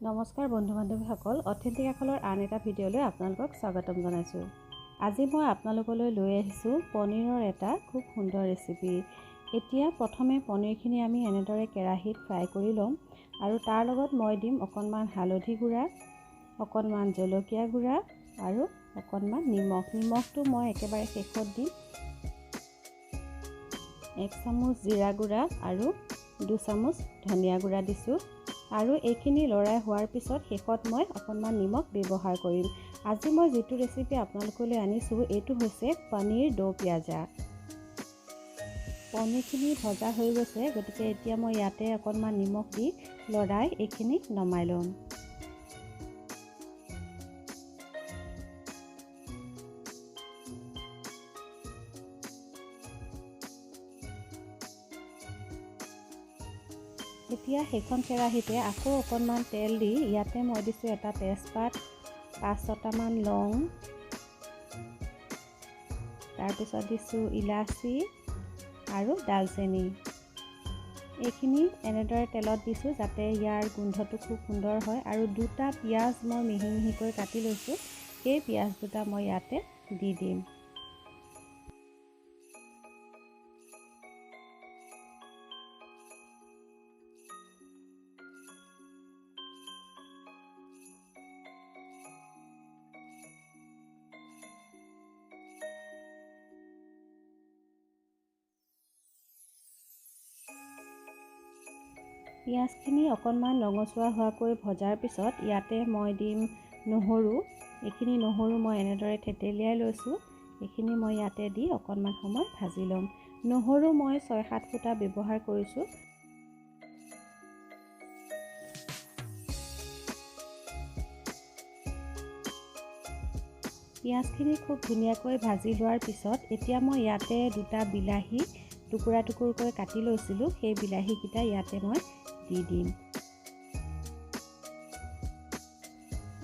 নমস্কাৰ বন্ধু বান্ধৱীসকল, অথেণ্টিক আখলৰ আন এটা ভিডিঅ'লৈ আপোনালোকক স্বাগতম জনাইছোঁ। আজি মই আপোনালোকলৈ লৈ আহিছোঁ পনীৰৰ এটা খুব সুন্দৰ ৰেচিপি। এতিয়া প্ৰথমে পনীৰখিনি আমি এনেদৰে কেৰাহীত ফ্ৰাই কৰি ল'ম আৰু তাৰ লগত মই দিম অকণমান হালধি গুড়া, অকণমান জলকীয়া গুড়া আৰু অকণমান নিমখ। নিমখটো মই একেবাৰে শেষত দিম। 1 চামুচ জিৰা গুড়া আৰু 2 চামুচ ধনিয়া গুড়া দিছোঁ আৰু এইখিনি লৰাই হোৱাৰ পিছত শেষত মই অকণমান নিমখ ব্যৱহাৰ কৰিম। আজি মই যিটো ৰেচিপি আপোনালোকলৈ আনিছোঁ এইটো হৈছে পনীৰ দো পিয়াজা। পনীৰখিনি ভজা হৈ গৈছে, গতিকে এতিয়া মই ইয়াতে অকণমান নিমখ দি লৰাই এইখিনি নমাই ল'ম। এতিয়া সেইখন কেৰাহীতে আকৌ অকণমান তেল দি ইয়াতে মই দিছোঁ এটা তেজপাত, 5-6টামান লং, তাৰপিছত দিছোঁ ইলাচি আৰু ডালচেনি। এইখিনি এনেদৰে তেলত দিছোঁ যাতে ইয়াৰ গোন্ধটো খুব সুন্দৰ হয়। আৰু 2টা পিঁয়াজ মই মিহি মিহিকৈ কাটি লৈছোঁ, সেই পিঁয়াজ দুটা মই ইয়াতে দি দিম। পিঁয়াজখিনি অকণমান ৰঙচুৱা হোৱাকৈ ভজাৰ পিছত ইয়াতে মই দিম নহৰু। এইখিনি নহৰু মই এনেদৰে থেতেলিয়াই লৈছোঁ, এইখিনি মই ইয়াতে দি অকণমান সময় ভাজি ল'ম। নহৰু মই 6-7 ফুটা ব্যৱহাৰ কৰিছোঁ। পিঁয়াজখিনি খুব ধুনীয়াকৈ ভাজি লোৱাৰ পিছত এতিয়া মই ইয়াতে 2টা বিলাহী টুকুৰা টুকুৰকৈ কাটি লৈছিলোঁ, সেই বিলাহীকেইটা ইয়াতে মই দি দিম।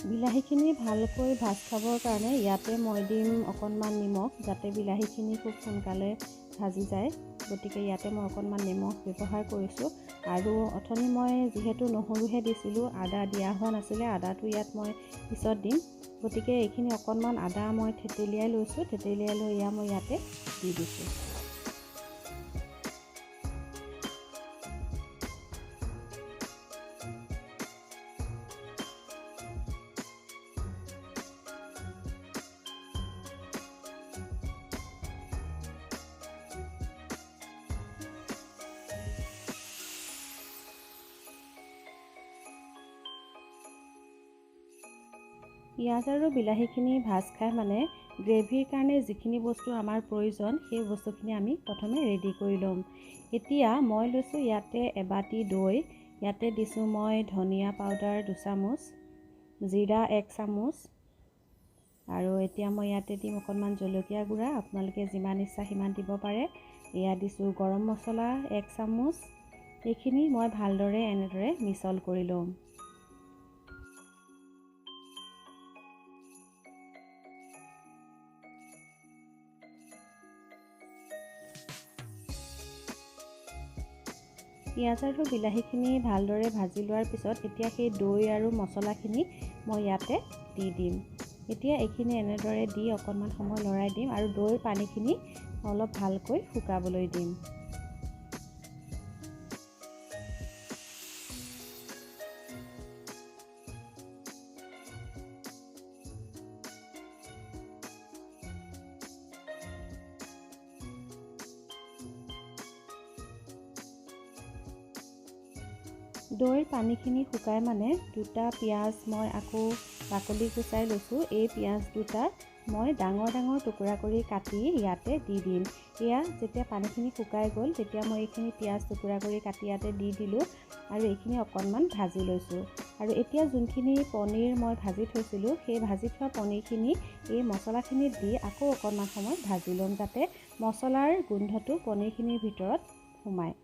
বিলাহীখিনি ভালকৈ ভাজ খাবৰ কাৰণে ইয়াতে মই দিম অকণমান নিমখ, যাতে বিলাহীখিনি খুব সোনকালে ভাজি যায়। গতিকে ইয়াতে মই অকণমান নিমখ ব্যৱহাৰ কৰিছোঁ। আৰু অথনি মই যিহেতু নহৰুহে দিছিলোঁ, আদা দিয়া হোৱা নাছিলে, আদাটো ইয়াত মই পিছত দিম। গতিকে এইখিনি অকণমান আদা মই থেতেলিয়াই লৈছোঁ, থেতেলিয়াই লৈ এয়া মই ইয়াতে দি দিছোঁ। পিঁয়াজ আৰু বিলাহীখিনি ভাজ খাই মানে গ্ৰেভিৰ কাৰণে যিখিনি বস্তু আমাৰ প্ৰয়োজন সেই বস্তুখিনি আমি প্ৰথমে ৰেডি কৰি ল'ম। এতিয়া মই লৈছোঁ ইয়াতে এবাটি দৈ, ইয়াতে দিছোঁ মই ধনিয়া পাউডাৰ 2 চামুচ, জিৰা 1 চামুচ আৰু এতিয়া মই ইয়াতে দিম অকণমান জলকীয়া গুড়া, আপোনালোকে যিমান ইচ্ছা সিমান দিব পাৰে। এয়া দিছোঁ গৰম মছলা 1 চামুচ। এইখিনি মই ভালদৰে এনেদৰে মিছল কৰি ল'ম। পিঁয়াজ আৰু বিলাহীখিনি ভালদৰে ভাজি লোৱাৰ পিছত এতিয়া সেই দৈ আৰু মছলাখিনি মই ইয়াতে দি দিম। এতিয়া এইখিনি এনেদৰে দি অকণমান সময় লৰাই দিম আৰু দৈৰ পানীখিনি অলপ ভালকৈ শুকাবলৈ দিম। দৈৰ পানীখিনি শুকাই মানে 2টা পিঁয়াজ মই আকৌ বাকলি গুচাই লৈছোঁ। এই পিঁয়াজ দুটা মই ডাঙৰ ডাঙৰ টুকুৰা কৰি কাটি ইয়াতে দি দিম। এয়া যেতিয়া পানীখিনি শুকাই গ'ল তেতিয়া মই এইখিনি পিঁয়াজ টুকুৰা কৰি কাটি ইয়াতে দি দিলোঁ আৰু এইখিনি অকণমান ভাজি লৈছোঁ। আৰু এতিয়া যোনখিনি পনীৰ মই ভাজি থৈছিলোঁ সেই ভাজি থোৱা পনীৰখিনি এই মছলাখিনিত দি আকৌ অকণমান সময় ভাজি ল'ম, যাতে মছলাৰ গোন্ধটো পনীৰখিনিৰ ভিতৰত সোমায়।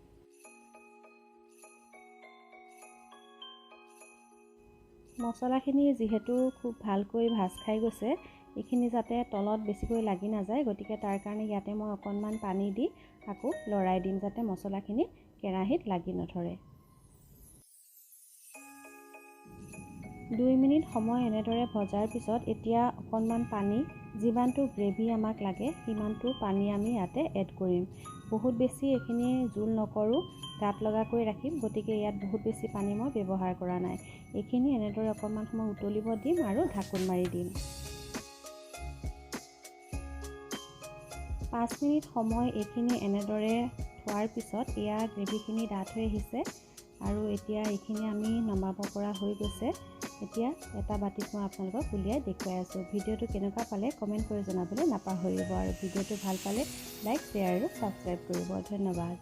মছলাখিনি যিহেতু খুব ভালকৈ ভাজ খাই গৈছে, এইখিনি যাতে তলত বেছিকৈ লাগি নাযায়, গতিকে তাৰ কাৰণে ইয়াতে মই অকণমান পানী দি আকৌ লৰাই দিম, যাতে মছলাখিনি কেৰাহীত লাগি নধৰে। 2 মিনিট সময় এনেদৰে ভজাৰ পিছত এতিয়া অকণমান পানী, যিমানটো গ্ৰেভি আমাক লাগে সিমানটো পানী আমি ইয়াতে এড কৰিম। বহুত বেছি এইখিনি জোল নকৰোঁ, গাত লগাকৈ ৰাখিম। গতিকে ইয়াত বহুত বেছি পানী মই ব্যৱহাৰ কৰা নাই। এইখিনি এনেদৰে অকণমান সময় উতলিব দিম আৰু ঢাকোন মাৰি দিম। 5 মিনিট সময় এইখিনি এনেদৰে থোৱাৰ পিছত এয়া গ্ৰেভিখিনি ডাঠ হৈ আহিছে আৰু এতিয়া এইখিনি আমি নমাব পৰা হৈ গৈছে। এতিয়া এটা বাতিত মই আপোনালোকক উলিয়াই দেখুৱাই আছোঁ। ভিডিঅ'টো কেনেকুৱা পালে কমেণ্ট কৰি জনাবলৈ নাপাহৰিব আৰু ভিডিঅ'টো ভাল পালে লাইক, শ্বেয়াৰ আৰু ছাবস্ক্ৰাইব কৰিব। ধন্যবাদ।